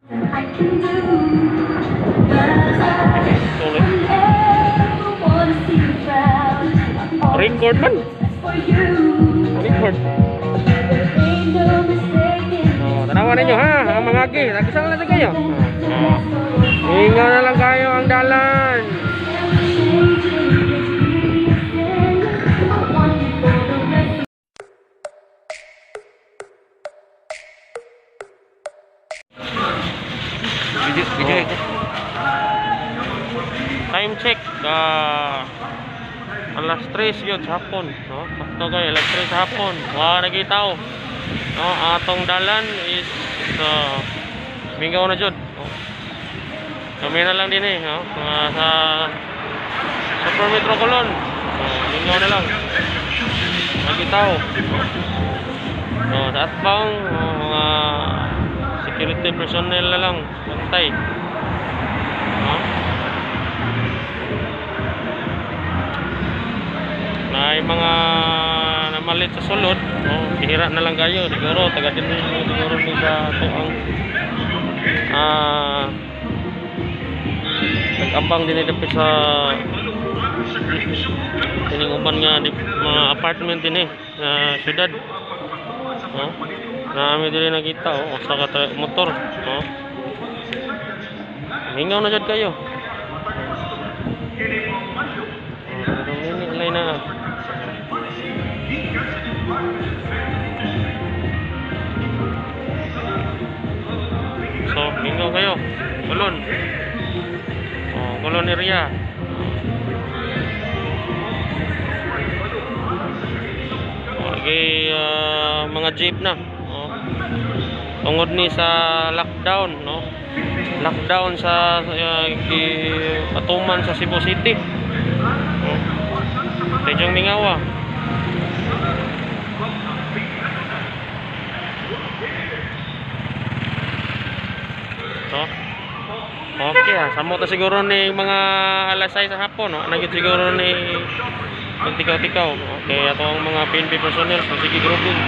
I can do. 'Cause I Tuloy. will never wanna see you frown. I always Record man. Do what's best for you. Record. There ain't no mistaking. Oh, tanawan ninyo ha, ang mga agi. Nagisang lang kayo. Oh. Ingaw na lang kayo ang dalan. Changing, it's really a sin. I want you for the rest. Video, video ito. Time check. Alas 3 yun sa hapon. No? Sakto kayo, alas 3 sa hapon. Wa nagitaw. No, atong dalan is mingaw na jud. No? Kami na lang din eh, no? Mga sa Super Metro Colon. No, mingaw na lang. Nagitaw. No, sa atbang, no, mga security personnel na lang bantay. No? Na yung mga namalit sa sulod, no, bihira na lang kayo siguro taga din siguro ni sa tuang nag-abang din dapit sa kining uban nga di, mga apartment din eh sa syudad, no? Naami diri nakita, oh, usa ka motor, no? Mingaw na jud kayo. Oh, ini na. So, mingaw kayo. Kulon. Oh, Kulon area. Okay, mga jeep na. Oh. Tungod ni sa lockdown, no? Lockdown sa patuman sa Cebu City. Oh. Tedyong mingawa. No? Okay ha, samot na siguro ni mga alas 6 sa hapon, no? Nagyud siguro ni magtikaw-tikaw. Okay, ato ang mga PNP personnel, so sige grouping.